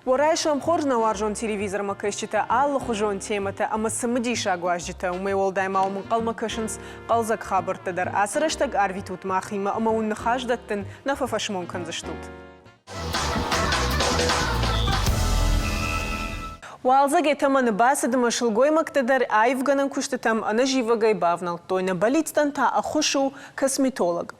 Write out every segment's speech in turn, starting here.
Уӕ райсом хорз нӕ уарзон телевизормӕ кӕсджытӕ алыхуызон темӕтӕ ӕмӕ цымыдисаг уазджытӕ. Уымӕй уӕлдай ма уым ӕнхъӕлмӕ кӕсынц хъӕлдзӕг хабӕрттӕ дӕр. Ацы рӕстӕг арвитут махимӕ ӕмӕ уын ныхас дӕттын нӕ фӕфӕсмон кӕндзыстут. Уалдзӕг йӕ тӕмӕны бацыд ӕмӕ сылгоймӕгтӕ дӕр аивгӕнӕн куыстытӕм ӕнӕзивӕгӕй бавнӕлдтой. Нӕ бӕллицтӕн та ӕххуыс у косметолог.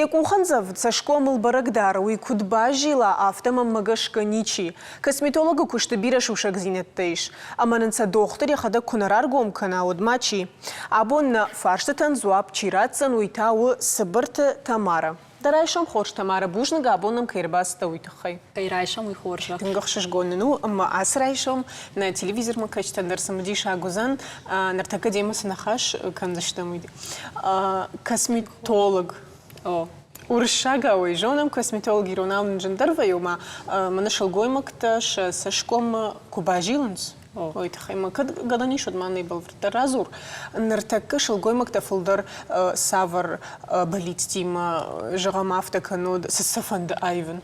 Йӕ къухӕндзӕвд цӕсгомыл бӕрӕг дары, уый куыд базила, афтӕ мӕнмӕ гӕсгӕ ничи. Косметологы куысты бирӕ сусӕгдзинӕдтӕ ис. Ӕмӕ нын сӕ дохтыр йӕхӕдӕг куы нӕ раргом кӕна, уӕд ма чи? Абон нӕ фарстытӕн дзуапп чи ратдзӕн, уый та у Цыбырты Тамарӕ. Дӕ райсом хорз, Тамарӕ, бузныг, абон нӕм кӕй ӕрбацыдтӕ, уый тыххӕй. Кӕй райсом, уый хорзӕх. Тынг ӕхсызгон нын у, ӕмӕ ацы райсом нӕ телевизормӕ кӕсджытӕн дӕр цымыдисаг уыдзӕн, ныртӕккӕ демӕ цы ныхас кӕндзыстӕм, уый. Косметолог. О. Уырыссагау ӕй зонӕм, косметолог иронау нын зындӕр вӕййы, ома мӕнӕ сылгоймӕгтӕ сӕ цӕсгоммӕ куы базилынц, уый тыххӕй ма кӕд гӕнӕн ис, уӕд ма нӕ бӕлвырддӕр радзур. Ныртӕккӕ сылгоймӕгтӕ фылдӕр цавӕр бӕллицтимӕ, зӕгъӕм, афтӕ кӕнод, цы сӕ фӕнды аивын?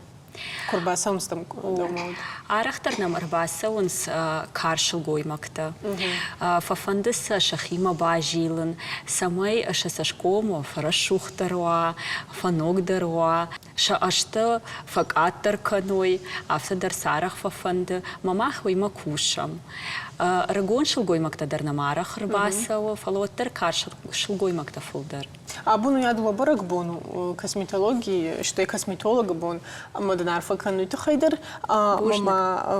Куы ӕрбацӕуынц дӕм дӕумӕ? Арӕхдӕр нӕм ӕрбацӕуынц карз сылгоймӕгтӕ. Фӕфӕнды сӕ сӕхимӕ базилын, цӕмӕй сӕ цӕсгом фӕрӕсугъддӕр уа, фӕногдӕр уа, сӕ ӕзтӕ фӕкъаддӕр кӕной, афтӕ дӕр сӕ арӕх фӕфӕнды. Мӕ мах уыимӕ кусӕм. Ӕрыгон сылгоймӕгтӕ дӕр нӕм арӕх ӕрбацӕуы, фӕлӕ уӕддӕр карз сылгоймӕгтӕ фылдӕр. Абон уый адыл бӕрӕгбон у косметологийы, стӕй косметологы бон, ӕмӕ дын арфӕ кӕнын уый тыххӕй дӕр. Ӕмӕ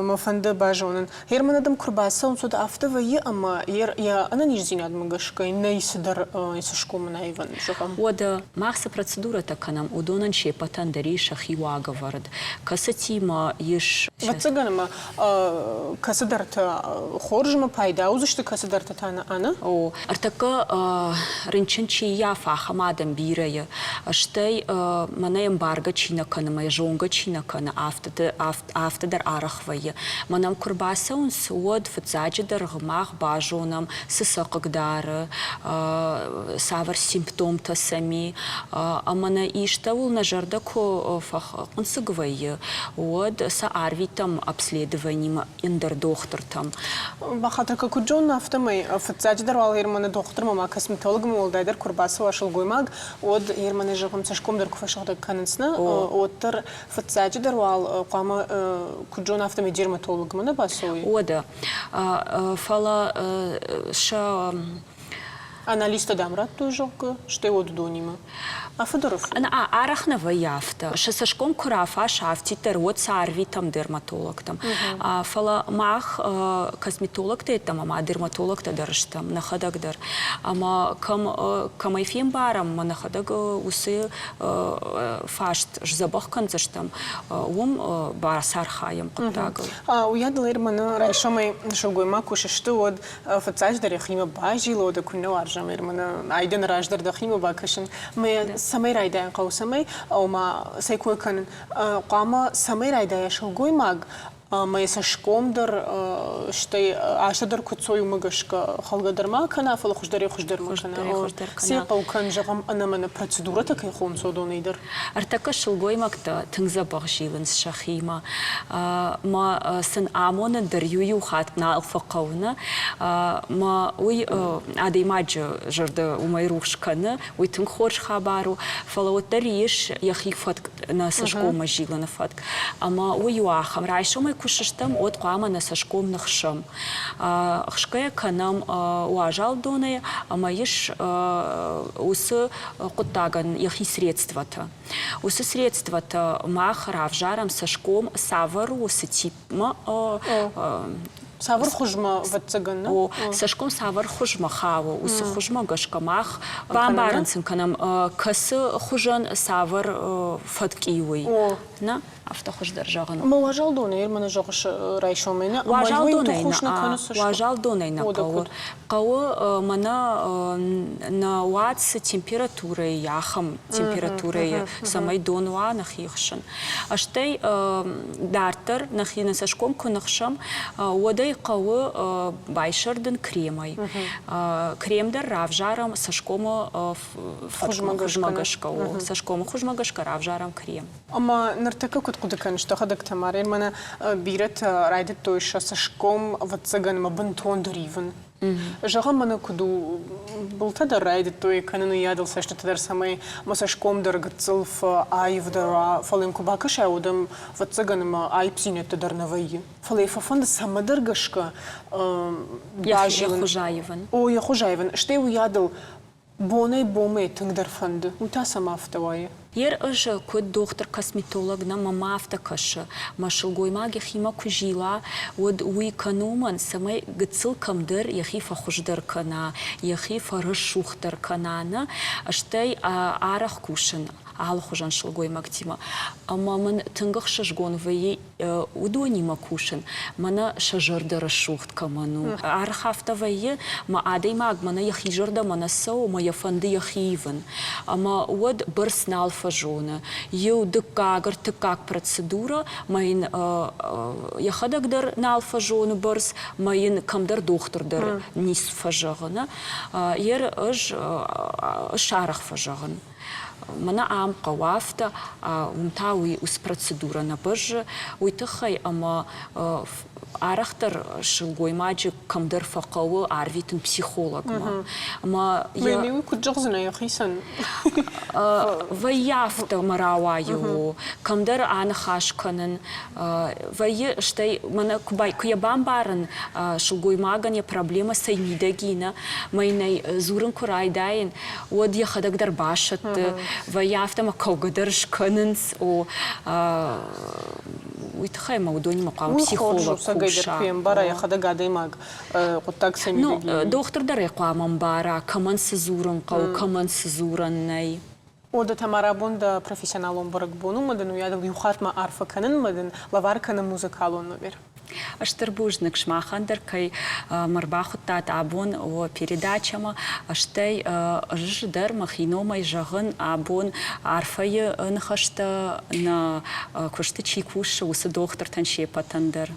мӕ фӕнды базонын, Германы адӕм куы рбацӕуынц, уӕд афтӕ вӕййы, ӕмӕ йӕ ӕнӕниздзинадмӕ гӕсгӕ нӕй цыдӕр цӕсгомӕн аивӕн, зӕгъӕм. Уӕдӕ мах цы процедурӕтӕ кӕнӕм, уыдонӕн се ппӕтӕн дӕр ис сӕхи уагӕвӕрд, кӕцытимӕ ис. Ӕвӕццӕгӕн ӕмӕ кӕцыдӕртӕ хорзмӕ пайда уыдзысты, кӕцыдӕртӕ та нӕ, ӕнӕ? О, ӕртӕккӕ рынчын чи ййафы, ахӕм адӕм бирӕ и. Стӕй мӕнӕ ӕмбаргӕ чи нӕ кӕны, мӕ зонгӕ чи нӕ кӕны, афтӕ дӕр арӕх вӕййы. Мӕнӕм куы рбацӕуынц, уӕд фыццаджыдӕр мах базонӕм, цы сӕ хъыгдары, цавӕр симптомтӕ сӕм и, ӕмӕ нӕ истӕуыл нӕ зӕрдӕ куы фӕхъынцыг вӕййы, уӕд сӕ арвитӕм обследованимӕ ӕндӕр дохтыртӕм. Бахатыр куыд зонын, афтӕмӕй фыццаджыдӕр уал Ерманы дохтырмӕ ма косметологмӕ уӕлдайдӕр куы рбацӕуа сылгоймаг, уӕд Ерманы зӕгъын цӕсгом дӕр куы фӕсыгъдӕг кӕнынц, нӕ, уӕддӕр фыццаджыдӕр уал хъуамӕ куыд зон, афтӕмӕй дерматологмӕ нӕ бацӕуой. Уӕдӕ, фӕлӕ сӕ Анализтӕ дӕм радтой, зӕгъгӕ, стӕй уӕд уыдонимӕ. Афӕдоров. Арӕх нӕ вӕййы афтӕ. Сӕ цӕсгом куы рафаса афтиддӕр, уӕд сӕ арвитӕм дерматологтӕм. Фӕлӕ мах косметологтӕ йеддӕмӕ ма дерматологтӕ дӕр стӕм, нӕхӕдӕг дӕр. Ӕмӕ кӕм, кӕмӕй фембарӕм, мӕ нӕхӕдӕг уыцы фаст сдзӕбӕх кӕндзыстӕм, уым бацархайӕм хъуыддагыл. Уыйадыл Ерманы райсомӕй сылгоймаг куы сысты, уӕд фыццаджыдӕр йӕхимӕ базилы, уӕдӕ куыннӕ уарзӕм Ерманы айдӕны раздӕр дӕхимӕ бакӕсын. Мӕ цӕмӕй райдайын хъӕуы, цӕмӕй, ома, цӕй кой кӕнын, хъуамӕ цӕмӕй райдайа сылгоймаг, ӕмӕ йӕ цӕсгом дӕр, стӕй азтӕ дӕр куыд цой, уымӕ гӕсгӕ хӕлгӕ дӕр ма кӕна, фӕлӕ хуыздӕрӕй хуыздӕрмӕ кӕна. Цы хъӕуы кӕн, зӕгъӕм, ӕнӕмӕнӕ процедурӕтӕ кӕй хонынц, уыдонӕй дӕр. Ӕртӕккӕ сылгоймӕгтӕ тынг дзӕбӕх зилынц сӕхимӕ. Мӕ сын амонын дӕр иу-иу хатт нал фӕхъӕуы, нӕ? Мӕ уый адӕймаджы зӕрдӕ уымӕй рухс кӕны, уый тынг хорз хабар у, фӕлӕ уӕддӕр ис йӕхи фӕтк, нӕ цӕсгоммӕ зилыны фӕтк. Ӕмӕ уый у ахӕм, райсомӕй куы сыстӕм, уӕд хъуамӕ нӕ цӕсгом ныхсӕм. Хсгӕ кӕнӕм уазал донӕй ӕмӕ ис уыцы хъуыддагӕн йӕхи средствӕтӕ. Уыцы средствӕтӕ мах равзарӕм цӕсгом цавӕр у, цы типмӕ Цавӕр хуызмӕ, ӕвӕццӕгӕн, нӕ? О, цӕсгом цавӕр хуызмӕ хауы, уыцы хуызмӕ гӕсгӕ мах бамбарын сын кӕнӕм, кӕцы хуызӕн цавӕр фӕтк и, уый. Нӕ? Афтӕ хуыздӕр зӕгъын. Ӕмӕ уазал донӕй мӕнӕ зӕгъыс райсомӕй нӕ? Уазал донӕй нӕ, уазал донӕй нӕ хъӕуы. Хъӕуы мӕнӕ нӕ уат цы температурӕйы, ахӕм температурӕйы, цӕмӕй дон уа нӕхи хсын. Стӕй дарддӕр нӕхи нӕ цӕсгом куы ныхсӕм, уӕд ӕй ӕй хъӕуы байсӕрдын кремӕй. Крем дӕр равзарӕм цӕсгомы хуызмӕ гӕсгӕ у. Цӕсгомы хуызмӕ гӕсгӕ равзарӕм крем. Ӕмӕ ныртӕккӕ куыд хъуыды кӕныс дӕхӕдӕг, Тамарӕ, мӕнӕ бирӕтӕ райдыдтой сӕ цӕсгом, ӕвӕццӕгӕн, ӕмӕ бынтондӕр ивын. Зӕгъӕм, мӕнӕ куыд у, былтӕ дӕр райдыдтой кӕнын уыйадыл цӕстытӕ дӕр, цӕмӕй мӕ цӕсгом дӕр гыццыл фӕаивдӕр уа, фӕлӕ йын куы бакӕсай, уӕд ӕм, ӕвӕццӕгӕн, ӕмӕ аипдзинӕдтӕ дӕр нӕ вӕййы. Фӕлӕ йӕ фӕфӕнды цӕмӕдӕр гӕсгӕ базилын. Йӕ хуыз аивын. О, йӕ хуыз аивын. Стӕй уыйадыл бонӕй-бонмӕ тынгдӕр фӕнды. Уый та цӕмӕ афтӕ уайы? Ер ӕз куыд дохтыр-косметолог нӕ мӕмӕ афтӕ кӕсы, мӕ сылгоймаг йӕхимӕ куы зила, уӕд уый кӕны уымӕн, цӕмӕй гыццыл кӕмдӕр йӕхи фӕхуыздӕр кӕна, йӕхи фӕрӕсугъддӕр кӕна, нӕ, стӕй арӕх кусын алыхуызӕн сылгоймӕгтимӕ. Ӕмӕ мын тынг ӕхсызгон вӕййы уыдонимӕ кусын, мӕнӕ сӕ зӕрдӕ рӕсугъд кӕмӕн у. Арӕх афтӕ вӕййы, мӕ адӕймаг мӕнӕ йӕхи зӕрдӕмӕ нӕ цӕуы, мӕ йӕ фӕнды йӕхи ивын. Ӕмӕ уӕд бӕрц нал фӕзоны. Иу, дыккаг, ӕртыккаг процедурӕ, мӕ йын йӕхӕдӕг дӕр нал фӕзоны бӕрц, мӕ йын кӕмдӕр дохтыр дӕр ницы фӕзӕгъы. Ер ӕз сарӕх фӕзӕгъын. Мӕнӕ ам хъӕуы афтӕ, уым та уый уыцы процедурӕ нӕ бӕззы, уый тыххӕй ӕмӕ арӕхдӕр сылгоймаджы кӕмдӕр фӕхъӕуы арвитын психологмӕ. Ӕмӕ Мӕ куыд зӕгъдзынӕ йӕхицӕн? Вӕййы афтӕ мӕ рауайы, кӕмдӕр аныхас кӕнын, вӕййы, стӕй мӕнӕ куы йӕ бамбарын, сылгоймагӕн йӕ проблемӕ цӕй мидӕг и, нӕ, мӕ йын ӕй дзурын куы райдайын, уӕд йӕхӕдӕг дӕр басӕтты, вӕййы афтӕ ӕмӕ кӕугӕ дӕр скӕнынц, о, уый тыххӕй ӕмӕ уыдонимӕ хъуамӕ психолог куса. Куы ӕмбара йӕхӕдӕг адӕймаг хъуыддаг цӕй мидӕг и. Дохтыр дӕр ӕй хъуамӕ ӕмбара, кӕмӕн цы дзурын хъӕуы, кӕмӕн цы дзурӕн нӕй. О, ды Тамара, абон дӕ профессионалон бӕрӕгбон у, ӕмӕ дын уыйадыл иу хатт ма арфӕ кӕнын ӕмӕ дын лӕвар кӕнын музыкалон номер. Стыр бузныг сымахӕн дӕр, кӕй мӕ рбахуыдтат абон уӕ передачӕмӕ. Стӕй ӕз дӕр мӕхи номӕй зӕгъын абон арфӕйы ныхӕстӕ нӕ куысты чи кусы, уыцы дохтыртӕн се ппӕтӕн дӕр.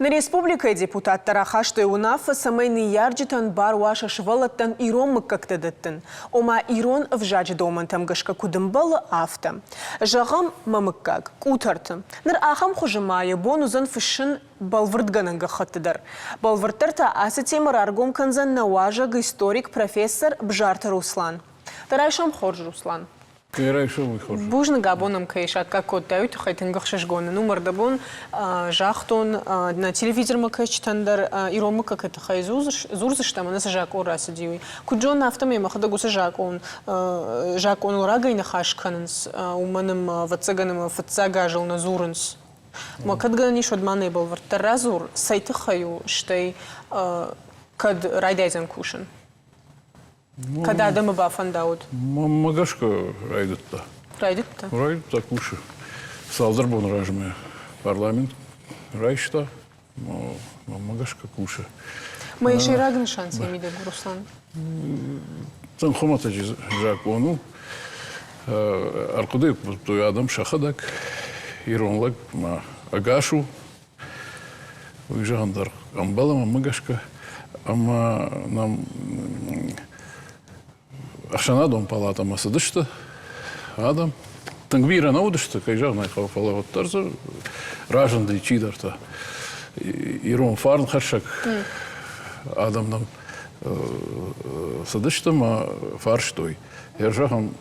Нӕ республикӕйы депутаттӕ рахастой уынаффӕ, цӕмӕй ныййарджытӕн бар уа сӕ сывӕллӕттӕн ирон мыггӕгтӕ дӕттын, ома ирон ӕвзаджы домӕнтӕм гӕсгӕ куыд ӕмбӕлы, афтӕ. Зӕгъӕм, мӕ мыггаг, Къутӕрты. Ныр ахӕм хуызы ма йӕ бон уыдзӕн фыссын бӕлвырдгӕнӕн гӕххӕтты дӕр. Бӕлвырддӕр та ацы темӕ раргом кӕндзӕн нӕ уазӕг историк, профессор Бзарты Руслан. Дӕ райсом хорз, Руслан. Райсом хорз. Бузныг, абон ӕм кӕй саккаг кодтай, уый тыххӕй тынг ӕхсызгон нын у. Мӕрдӕбон загътон нӕ телевизормӕ кӕсджытӕн дӕр ирон мыггӕгты тыххӕй дзурдзыстӕм, ӕнӕ цы закъон рацыди, уый. Куыд зонын, афтӕмӕй мӕхӕдӕг уыцы закъон закъоныл рагӕй ныхас кӕнынц, уымӕн ӕмӕ, ӕвӕццӕгӕн, ӕмӕ фыццаг азыл нӕ дзурынц. Ма кӕд гӕнӕн ис, уӕд ма нӕ бӕлвырддӕр радзур, цӕй тыххӕй у, стӕй кӕд райдайдзӕн кусын? Кӕд адӕмы бафӕндӕуыд? Мӕнмӕ гӕсгӕ райдыдта. Райдыдта? Райдыдта кусы. Цалдӕр боны размӕ парламент райста, мӕнмӕ гӕсгӕ кусы. Мӕ сӕйраг нысан цӕй мидӕг у, Руслан? Тынг хуымӕтӕджы закъон у. Ӕрхъуыды кодтой адӕм сӕхӕдӕг. Ирон лӕг ма ӕгас у. Уый зӕгъын дӕр ӕмбӕлы мӕнмӕ гӕсгӕ. Ӕмӕ нӕм ӕхсӕнадон палатӕмӕ цыдысты адӕм. Тынг бирӕ нӕ уыдысты, кӕй зӕгъын ӕй хъӕуы, фӕлӕ уӕддӕр дзы разынди чидӕртӕ. Ирон фарнхӕссӕг адӕм нӕм цыдысты ӕмӕ фарстой. Йӕ зӕгъӕм,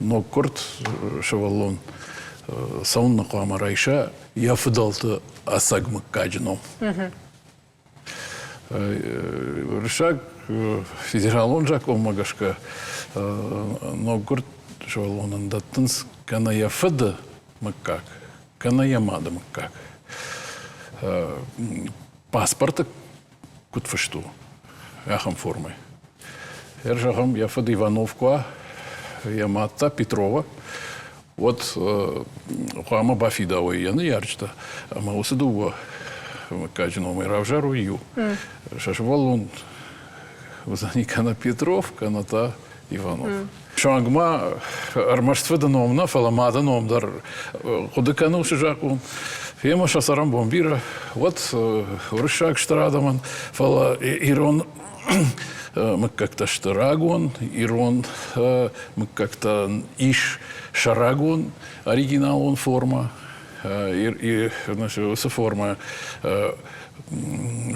ноггуырд сывӕллон цӕуыннӕ хъуамӕ райса йӕ фыдӕлты ӕцӕг мыггаджы ном. Уырыссаг федералон закъонмӕ гӕсгӕ ноггуырд сывӕллонӕн дӕттынц кӕнӕ йӕ фыды мыггаг, кӕнӕ йӕ мады мыггаг. Паспорты куыд фыст у, ахӕм формӕ. Зӕгъӕм, йӕ фыд Иванов куы уа, йӕ мад та Петрова, уӕд хъуамӕ бафидауой йӕ ныййарджытӕ ӕмӕ уыцы дыууӕ мыггаджы номӕй равзарой иу. Сӕ сывӕллон уыдзӕни кӕнӕ Петров, кӕнӕ та Иванов. Суанг ма ӕрмӕст фыды ном нӕ, фӕлӕ мады ном дӕр хъуыды кӕны уыцы закъон. Фемӕ сӕ цӕрӕнбон бирӕ, уӕд уырыссаг стыр адӕмӕн, фӕлӕ ирон мыггӕгтӕ сты рагон, ирон мыггӕгтӕн ис сӕ рагон оригиналон формӕ. Уыцы формӕ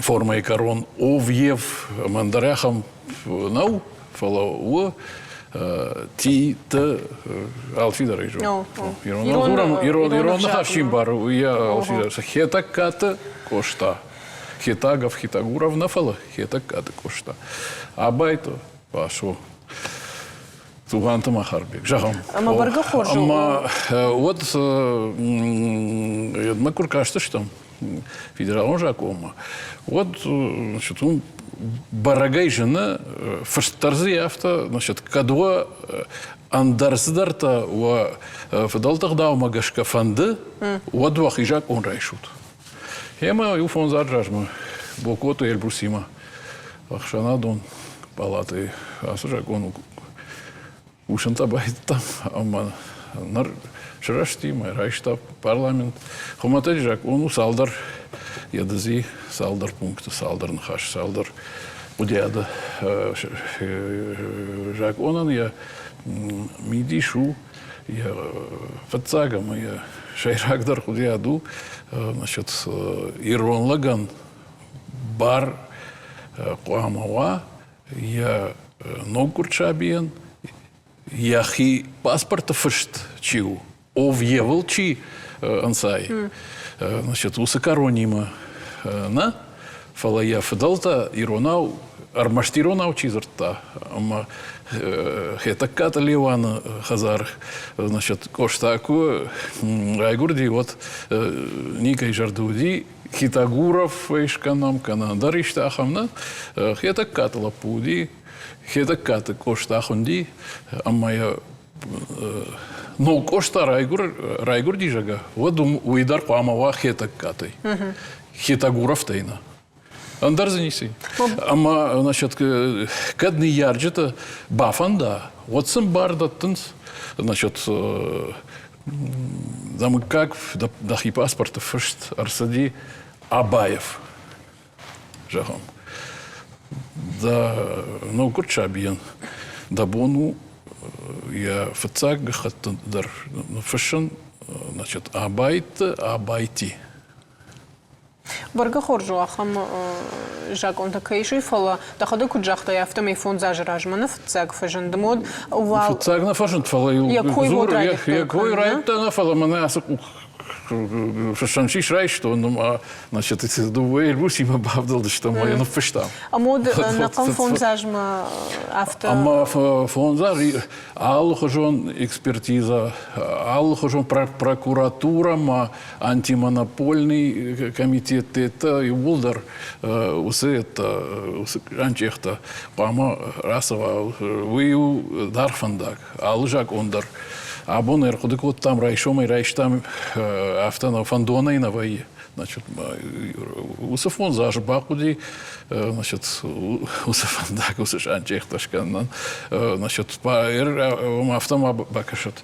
формӕйы кӕрон ов, ев ӕмӕ ӕндӕр ахӕм нӕу, фӕлӕ у ти, т, алчидӕр ӕй зоны. Ирон ирон ныхас чи мбары, уый алчидӕр. Хетӕгкаты Къоста. Хетагов, Хетагуров нӕ, фӕлӕ Хетӕгкаты Къоста. Абайты Васо. Тугъанты Махарбег, зӕгъӕм. Ӕмӕ бӕргӕ хорз у. Ӕмӕ уӕд мӕ куы ркастыстӕм федералон закъонмӕ, уӕд значит, уым бӕрӕгӕй зыны, фыст дӕр дзы афтӕ, значит, кӕд уӕ ӕндӕр цыдӕртӕ уӕ фыдӕлты ӕгъдаумӕ гӕсгӕ фӕнды, уӕд уӕхи закъон райсут. Ӕмӕ иу фондз азы размӕ Бокоты Эльбрусимӕ ӕхсӕнадон палатӕйы ацы закъон кусынтӕ байдыдтам ӕмӕ ныр сырӕзти мӕ райста парламент. Хуымӕтӕджы закъон у цалдӕр йӕ дыдзи, цалдӕр пункты, цалдӕр ныхас, цалдӕр хъуыдиады. Закъонӕн йӕ мидис у йӕ фыццаг ӕмӕ йӕ сӕйрагдӕр хъуыдыйад у, значит, ирон лӕгӕн бар хъуамӕ уа йӕ ноггуырд сабийӕн йӕхи паспорты фыст чи у, ов-евыл чи ӕнцайы, значит, уыцы кӕронимӕ нӕ, фӕлӕ йӕ фыдӕлтӕ иронау, ӕрмӕст иронау чи дзырдта, ӕмӕ Хетӕгкаты Леуаны хӕдзар, значит, Къоста куы райгуырди, уӕд никӕй зӕрды уыди Хитагуров скӕнӕм, кӕнӕ ӕндӕр исты ахӕм нӕ. Хетӕгкаты лӕппу уыди, Хетӕгкаты Къоста хуынди, ӕмӕ йӕ ног Къоста райгуырди, зӕгъгӕ, уӕд уый дӕр хъуамӕ уа Хетӕгкатӕй. Хетагуровтӕй нӕ. Ӕндӕр дзы ницы. Ӕмӕ, значит, кӕд ныййарджыты бафӕнда, уӕд сын бар дӕттынц, значит, дӕ мыггаг дӕхи паспорты фыст ӕрцыди. Абаев, зӕгъӕм. Дӕ ноггуырд сабийӕн дӕ бон у йӕ фыццаг гӕххӕтты дӕр ныффыссын, значит, Абайты Абайти. Бӕргӕ хорз у ахӕм закъонтӕ кӕй ис, уый, фӕлӕ дӕхӕдӕг куыд загътай, афтӕмӕй 5 азы размӕ нӕ фыццаг фӕзынд мод уал. Фыццаг нӕ фӕзынд, фӕлӕ иу йӕ кой дзур, йӕ кой райдыдта нӕ, фӕлӕ мӕнӕ ацы къух фыссӕн сис райстон ӕмӕ значит, дыууӕ Эльбрусимӕ бавдӕлдыстӕм ӕмӕ йӕ ныффыстам. Ӕмод ӕнӕхъӕн 5 азмӕ афтӕ. Ӕмӕ 5 азы алыхуызон экспертиза, алыхуызон прокуратура антимонопольный комитеттӕ иууылдӕр уыцы уыцы ӕнчъехтӕ хъуамӕ рацӕуа. Уый у даргъ фӕндаг, алы закъон дӕр. Абон ӕрхъуыды кодтам, райсомӕй райстам, афтӕ нӕ фӕндонӕй нӕ вӕййы. Значит, уыцы 5 азы бахъуыди, значит, уыцы фӕндаг, уыцы санчъехтӕ скӕнынӕн. Значит, афтӕ ма бакӕсӕд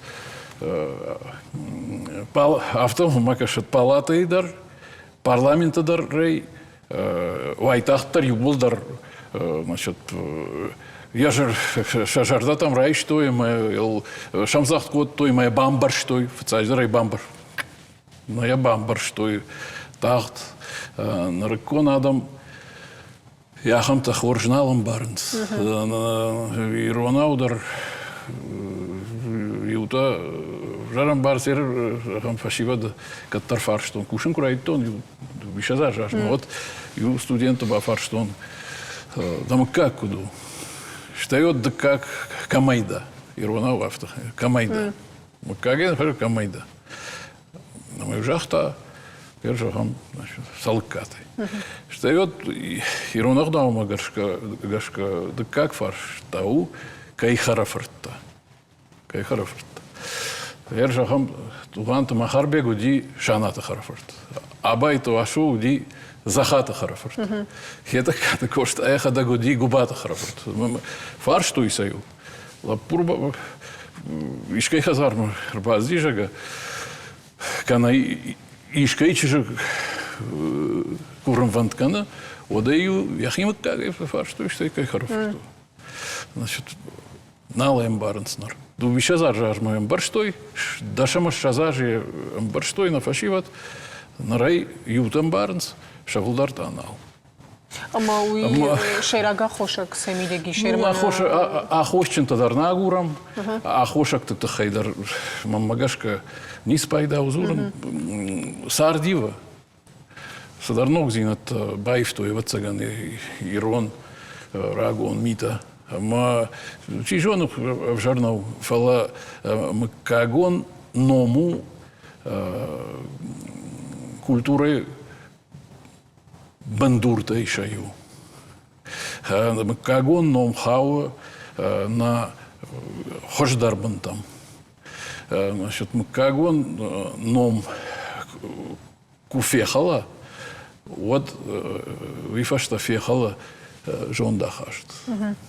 афтӕ ма кӕсӕд палатӕйы дӕр, парламенты дӕр уайтагъддӕр иууылдӕр значит, йӕ сӕ зӕрдӕтӕм райстой ӕмӕ йыл сӕмдзӕгъд кодтой ӕмӕ йӕ бамбӕрстой, фыццаджыдӕр ӕй нӕ йӕ бамбӕрстой тагъд. Нырыккон адӕм ахӕмтӕ хорз нал ӕмбарынц. Иронау дӕр иутӕ зӕрӕмбар ахӕм фӕсивӕд кӕддӕр фарстон. Кусын куы райдыдтон, иу 20 азы размӕ, уӕд иу студенты бафарстон, дӕ мыггаг куыд у? Стӕй уӕд дыккаг кӕмӕй дӕ? Иронау афтӕ, кӕмӕй дӕ? Мыггагӕн фӕры кӕмӕй дӕ? Ӕмӕ загъта, зӕгъӕм, Цӕлыккатӕй. Стӕй вот ирон ӕгъдаумӕ гӕсгӕ дыккаг фарста у, кӕй хӕрӕфырттӕ. Кӕй хӕрӕфырттӕ. Гъер зӕгъӕм, Тугъанты Махарбег уыди Санаты хӕрӕфырт. Абайты Уасо уыди Захаты хӕрӕфырт. Хетӕгкаты Къоста йӕхӕдӕг уыди Гуыбаты хӕрӕфырт. Фарстой сӕ иу. Лӕппу искӕй хӕдзармӕ ӕрбацыди, зӕгъгӕ, кӕнӕ искӕй чызг курынвӕнд кӕны, уӕд ӕй-иу йӕхи мыггагӕй фӕфарстой, стӕй кӕй хӕрӕфырт у. Значит, нал ӕмбарынц ныр. 22 азы размӕ ӕмбӕрстой, 20 азы ӕмбӕрстой нӕ фӕсивӕд, ныр ӕй иутӕ ӕмбарынц, сӕ фылдӕр та нал. Ӕмӕ уый сӕйраг аххосаг сӕ мидӕг ис? Аххосджынтӕ дӕр нӕ агурӕм. Аххосӕгты тыххӕй дӕр, мӕнмӕ гӕсгӕ, ницы пайда у дзурын. Цард ивы. Цыдӕр ногдзинӕдтӕ баивтой, ӕвӕццӕгӕн, ирон рагон митӕ. Ӕмӕ, чи зоны, ӕвзӕр нӕу, фӕлӕ мыггагон ном у культурӕйы бындуртӕй сӕ иу. Мыггагон ном хауы нӕ хуыздӕр бынтӕм. Значит, мыггагон ном куы фехӕла, уӕд уый фӕстӕ фехӕлы зондахаст.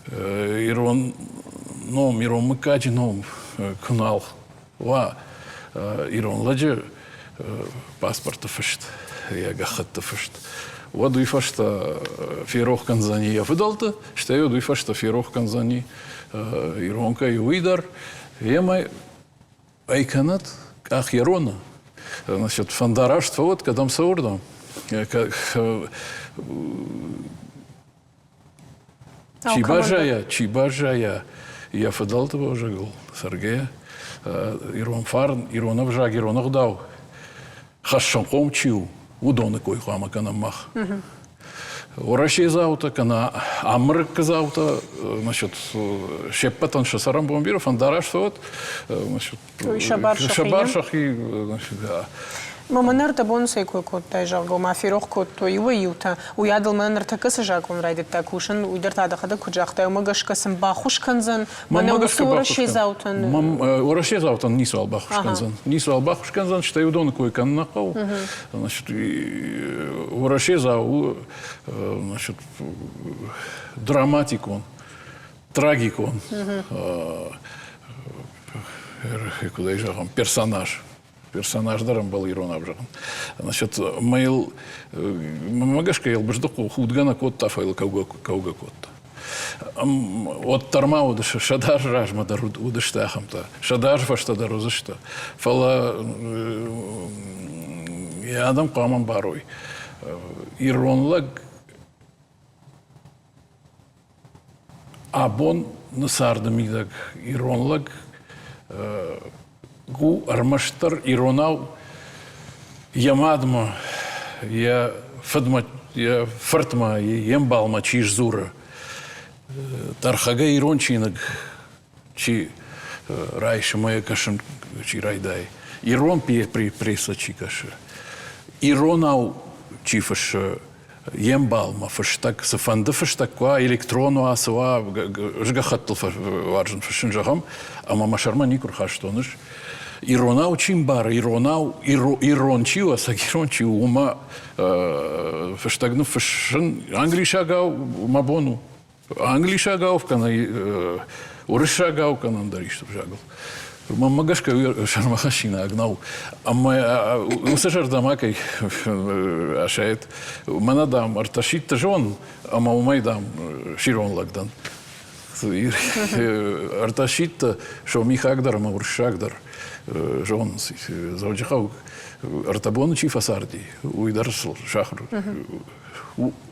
Ирон ном, ирон мыггаджы ном куы нал уа, ирон лӕджы паспорты фыст, йӕ гӕххӕтты фыст, уӕд уый фӕстӕ ферох кӕндзӕни йӕ фыдӕлты, стӕй уӕд уый фӕстӕ ферох кӕндзӕни ирон кӕй, уый дӕр. Емӕ ӕй кӕнӕд къах йӕ роны. Значит, фӕндараст фӕуӕд, кӕдӕм цӕуырдӕм. Чи баззайа, чи баззайа йӕ фыдӕлты ӕвзагыл цӕргӕйӕ, ирон фарн, ирон ӕвзаг, ирон ӕгъдау хӕссынхъом чи у, уыдоны кой хъуамӕ кӕнӕм мах. Уӕрӕседзаутӕ кӕнӕ амырыккдзаутӕ, значит, се ппӕтӕн сӕ цӕрӕнбон бирӕ, фӕндараст фӕуӕд, значит, Сӕ бар сӕхи, значит, да. Мӕ нӕртӕбон цӕй кой кодтай, зӕгъгӕ, ма ферох кодтой иуӕй-иутӕ. Уыйадыл мӕ ныртӕккӕ цы закъон райдыдта кусын, уый дӕр та дӕхӕдӕг куыд загътай, уымӕ гӕсгӕ сын баххуыс кӕндзӕн. Мӕнӕ уыцы уӕрӕседзаутӕн. Уӕрӕседзаутӕн ницыуал баххуыс кӕндзӕн. Ницыуал баххуыс кӕндзӕн, стӕй уыдоны кой кӕнын нӕ хъӕуы. Значит, уӕрӕседзау у, значит, драматикон, трагикон, куыд ӕй зӕгъӕм, персонаж. Персонаж дӕр ӕмбӕлы иронау зӕгъын. Значит, мӕ мӕ гӕсгӕ Елбыздыхъо худгӕ нӕ кодта, фӕлӕ кӕугӕ, кӕугӕ кодта. Уӕддӕр ма уыдысты, 100 азы размӕ дӕр уыдысты ахӕмтӕ, 100 азы фӕстӕ дӕр уыдзысты. Фӕлӕ йӕ адӕм хъуамӕ ӕмбарой, ирон лӕг Абоны царды мидӕг ирон лӕг у ӕрмӕстдӕр иронау йӕ мадмӕ, йӕ фыдмӕ, йӕ фыртмӕ, йе мбалмӕ чи сдзуры, тӕрхӕгӕй ирон чиныг чи райсы мӕ йӕ кӕсын чи райдайы, ирон прессӕ чи кӕсы, иронау чи фыссы, йе мбалмӕ фыстӕг, цыфӕнды фыстӕг куы уа, электрон уа, цы уа, ӕз гӕххӕттыл уарзын фыссын, зӕгъӕм, ӕмӕ мӕ сӕрмӕ никуы рхастон ӕз. Иронау чи мбары, иронау, ирон чи у, ӕцӕг ирон чи у, уымӕ фыстӕг ныффыссын англисагау мӕ бон у. Англисагау кӕнӕ уырыссагау кӕнӕ ӕндӕр исты ӕвзагыл. Мӕнмӕ гӕсгӕ сӕрмӕхӕссинаг нӕу. Ӕмӕ уыцы зӕрдӕмӕ кӕй асайд, мӕнӕ, дам, ӕртӕ сидты зон, ӕмӕ уымӕй, дам, сирон лӕг дӕн. Ӕртӕ сидты сомихаг дӕр ӕмӕ уырыссаг дӕр зонынц. Дзӕуджыхъӕу ӕртӕ боны чи фӕцарди, уый дӕр сыл сахуыр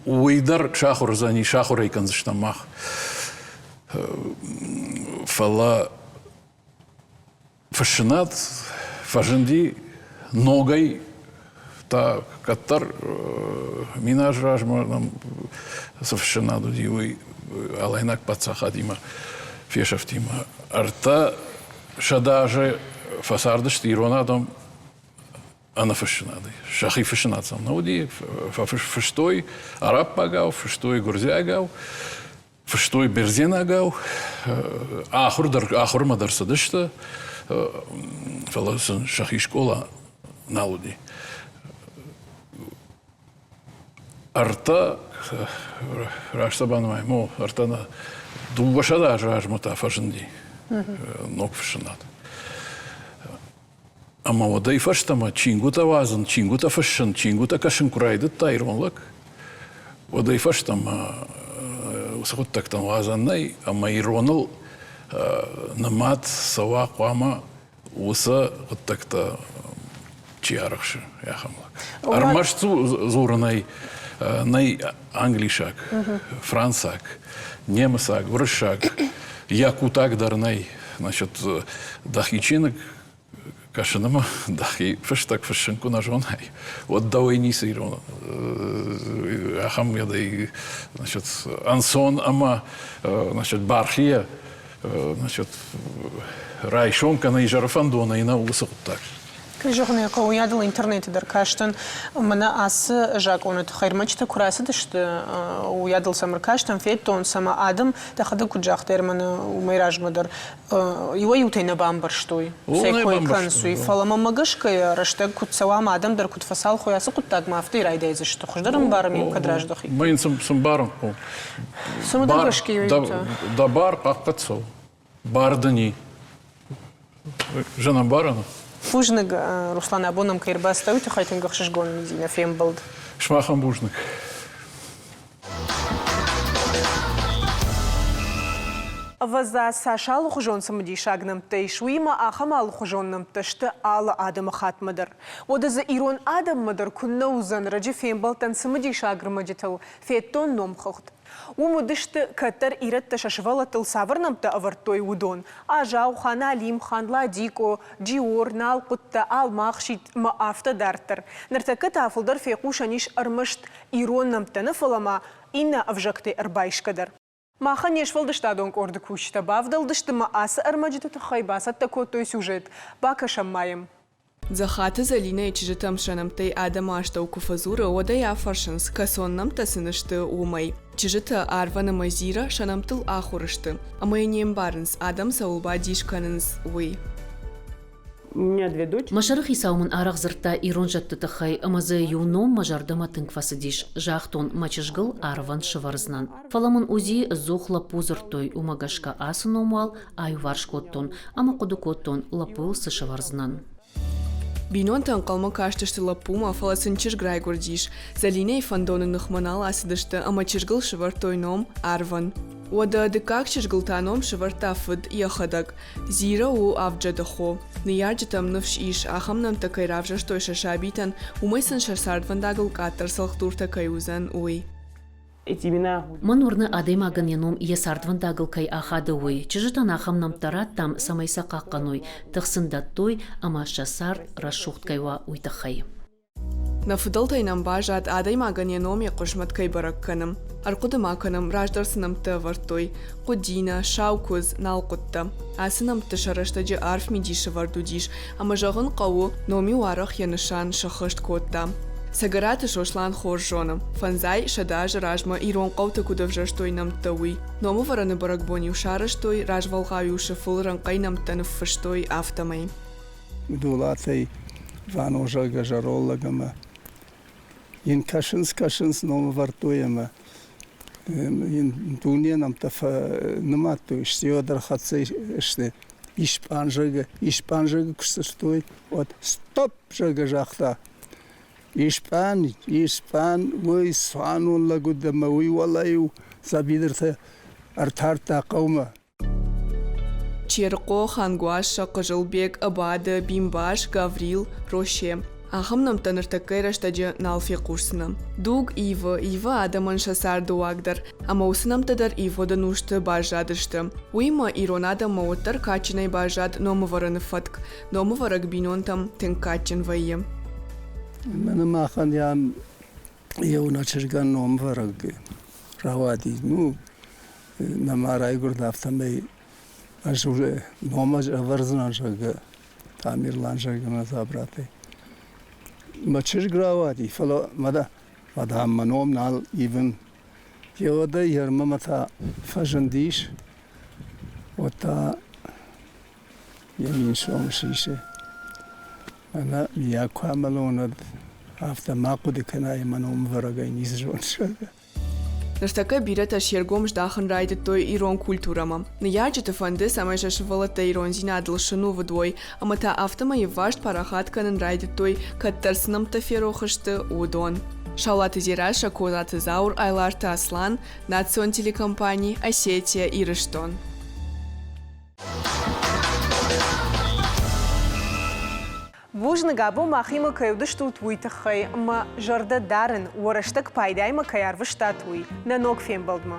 Уый дӕр сахуыр уыдзӕни, сахуыр ӕй кӕндзыстӕм мах. Фӕлӕ фыссынад фӕзынди ногӕй та кӕддӕр 1000 азы размӕ нӕм цы фыссынад уыди, уый алайнаг паддзахадимӕ фесӕфтимӕ. 300 азы фӕцардысты ирон адӕм ӕнӕфыссынадӕй. Сӕхи фыссынад сӕм нӕ уыди, фыстой араббагау, фыстой гуырдзиагау, фыстой бердзенагау, ахуыр дӕр, ахуырмӕ дӕр цыдысты, фӕлӕ сын сӕхи скъола нал уыди. Ӕртӕ, раст банымайӕм, о, ӕртӕ нӕ, 200 азы размӕ та фӕзынди ног фыссынад. Ӕмӕ уӕдӕй фӕстӕмӕ чингуытӕ уадзын, чингуытӕ фыссын, чингуытӕ кӕсын куы райдыдта ирон лӕг, уӕдӕй фӕстӕмӕ уыцы хъуыддӕгтӕн уадзӕн нӕй, ӕмӕ ироныл нымад цӕуа хъуамӕ уыцы хъуыддӕгтӕ чи арӕхсы, ахӕм лӕг. Ӕрмӕст дзурынӕй нӕй англисаг, францаг, немыцаг, уырыссаг, якутаг дӕр нӕй. Значит, дӕхи чиныг кӕсын ӕмӕ дӕхи фыстӕг фыссын куы нӕ зонай, уӕд дӕуӕй ницы ирон ахӕм значит, ӕнцон ӕмӕ значит, бархийӕ значит, райсом кӕнӕ изӕры фӕндонӕй нӕу уыцы хъуыддаг. Кӕй зӕгъын ӕй хъӕуы, уыйадыл интернеты дӕр кастӕн. Мӕнӕ ацы закъоны тыххӕй ӕрмӕджытӕ куы рацыдысты, уыйадыл сӕм ӕркастӕн, федтон сӕ ӕмӕ адӕм, дӕхӕдӕг куыд загътай, мӕнӕ уымӕй размӕ дӕр иуӕй-иутӕй нӕ бамбӕрстой, сӕ кой кӕнынц, уый. Фӕлӕ мӕнмӕ гӕсгӕ, рӕстӕг куыд цӕуа ӕмӕ адӕм дӕр куыд фӕцалх уой ацы хъуыддагмӕ, афтӕ райдайдзысты. Хуыздӕр ӕмбарын иу кӕд раздӕхи. Мӕ йын цы мбарын хъӕуы? Цымыдӕ гӕсгӕ иуӕй-иутӕ. Дӕ бар хъахъхъӕд цӕуы. Бар дын и. Зынӕмбарӕн у. Бузныг, Руслан, абон нӕм кӕй ӕрбацыдтӕ, уый тыххӕй тынг ӕхсызгон уыди нӕ фембӕлд. Сымахӕн бузныг. Ӕвӕдза, цас алыхуызон цымыдисаг нӕмттӕ ис, уыимӕ ахӕм алыхуызон нӕмттӕ сты алы адӕмыхаттмӕ дӕр. Уӕдӕ дзы ирон адӕммӕ дӕр куыннӕ уыдзӕн раджы фембӕлдтӕн цымыдисаг ӕрмӕджытыл, федтон номхыгъд. Уым уыдысты, кӕддӕр ирӕттӕ сӕ сывӕллӕттыл цавӕр нӕмттӕ ӕвӕрдтой, уыдон, Азаухан, Алимхан, Ладикъо, Джиор, Налхъуыттӕ, Алмахситт ӕмӕ афтӕ дарддӕр. Ныртӕккӕ та фылдӕр фехъусӕн ис ӕрмӕст ирон нӕмттӕ нӕ, фӕлӕ ма иннӕ ӕвзӕгтӕй ӕрбайсгӕ дӕр. Махӕн не сфӕлдыстадон къорды кусджытӕ бавдӕлдысты ӕмӕ ацы ӕрмӕджыты тыххӕй бацӕттӕ кодтой сюжет. Бакӕсӕм ма йӕм. Дзӕхаты Зӕлинӕйы чызджытӕм сӕ нӕмттӕй адӕмы астӕу куы фӕдзуры, уӕд ӕй афӕрсынц, кӕцон нӕмттӕ сын сты, уымӕй. Чызджытӕ Арван ӕмӕ Зира сӕ нӕмттыл ахуыр сты, ӕмӕ йӕ не мбарынц, адӕм цӕуыл бадис кӕнынц, уый. Мӕ сӕрыхицау мын арӕх дзырдта ирон зӕдты тыххӕй ӕмӕ дзы иу ном мӕ зӕрдӕмӕ тынг фӕцыдис. Загътон, мӕ чызгыл арвӕн сывӕрдзынӕн. Фӕлӕ мын УЗИ ӕдзух лӕппу дзырдтой, уымӕ гӕсгӕ ацы ном уал аиуварс кодтон ӕмӕ хъуыды кодтон, лӕппуйыл цы сӕвӕрдзынӕн. Бинонтӕ ӕнхъӕлмӕ кастысты лӕппумӕ, фӕлӕ сын чызг райгуырдис. Зӕлинӕйы фӕндоны ныхмӕ нал ацыдысты ӕмӕ чызгыл сӕвӕрдтой ном Арван. Уӕдӕ дыккаг чызгыл та ном сӕвӕрдта фыд йӕхӕдӕг. Зира у Авджады хо. Ныййарджытӕм ныфс ис, ахӕм нӕмттӕ кӕй равзӕрстой сӕ сабитӕн, уымӕй сын сӕ цардвӕндагыл къаддӕр цӕлхдуртӕ кӕй уыдзӕн, уый. Мӕн уырны, адӕймагӕн йӕ ном йӕ цардвӕндагыл кӕй ахады, уый. Чызджытӕн ахӕм нӕмттӕ радтам, цӕмӕй сӕ хъахъхъӕной, тых сын дӕттой ӕмӕ сӕ цард рӕсугъд кӕй уа, уый тыххӕй. Нӕ фыдӕлтӕй нӕм баззад, адӕймагӕн йӕ ном йӕ хъысмӕт кӕй бӕрӕг кӕны. Ӕрхъуыды ма кӕнӕм, раздӕр цы нӕмттӕ ӕвӕрдтой: Хъуыдинӕ, Саукуыдз, Налхъуыдтӕ. Ацы нӕмтты сӕ рӕстӕджы арф мидисы вӕрд уыдис, ӕмӕ зӕгъын хъӕуы, ном-иу арӕх йӕ нысан сӕххӕст кодта. Цӕгӕраты Сослан хорз зоны, фӕндзай 100 азы размӕ ирон хъӕуты куыд ӕвзӕрстой нӕмттӕ, уый. Номӕвӕрӕны бӕрӕгбон-иу сарӕзтой, развӕлгъау-иу сыфыл рӕнхъӕй нӕмттӕ ныффыстой, афтӕмӕй. Дулатӕй Вано, зӕгъгӕ, зӕроллӕг ӕмӕ йын кӕсынц, кӕсынц, номӕвӕрдтой ӕмӕ йын дуне нӕмттӕ нымадтой, стӕй дӕр хӕццӕ сты. Испан, зӕгъгӕ, Испан, зӕгъгӕ, куы сдзырдтой, уӕд стоп, зӕгъгӕ, загъта. Испан, Испан, уый цуанон лӕг уыд ӕмӕ уый уӕлӕ-иу дзӕбидыртӕ ӕртардта хъӕумӕ. Черхъо, Хангуассӕ, Хъызылбег, Абады, Бимбас, Гаврил, Росе. Ахӕм нӕмттӕ ныртӕккӕйы рӕстӕджы нал фехъусдзынӕ. Дуг ивы, ивы адӕмӕн сӕ цардыуаг дӕр, ӕмӕ уыцы нӕмттӕ дӕр ивгъуыд ӕнусты баззадысты. Уыимӕ ирон адӕммӕ уӕддӕр кадджынӕй баззад номӕвӕрыны фӕтк. Номӕвӕрӕг бинонтӕм тынг кадджын вӕййы. Мӕнӕ махӕн йӕ еунӕг чызгӕн номвӕрӕг рауади. Ну, нӕма райгуырд, афтӕмӕй ӕз уже ном ӕз ӕвӕрдзынӕн, зӕгъгӕ, Тамерлан, зӕгъгӕ, мӕ забратӕй. Мӕ чызг рауади, фӕлӕ мадам мӕ ном нал ивын. Еуӕдӕй ермӕмӕ та фӕзындис, уӕд та йӕ 1000 сомы сисы. Мӕнӕ йӕ куы амӕлон, уӕд афтӕ ма хъуыды кӕнай, мӕ номвӕрӕгӕй ницы зоныс, зӕгъгӕ. Ныртӕккӕ бирӕтӕ се ргом здахын райдыдтой ирон культурӕмӕ. Ныййарджыты фӕнды, цӕмӕй сӕ сывӕллӕттӕ ирондзинадыл сынувыд уой, ӕмӕ та афтӕмӕй ӕвваст парахат кӕнын райдыдтой, кӕддӕр цы нӕмттӕ ферох сты, уыдон. Саулаты Дзерассӕ, Козаты Зауыр, Айларты Аслан, национ телекомпани «Осетия, Ирыстон». Бузныг, абон махимӕ кӕй уыдыстут, уый тыххӕй. Мӕ зӕрдӕ дарын, уӕ рӕстӕг пайдаимӕ кӕй арвыстат, уый. Нӕ ног фембӕлдмӕ.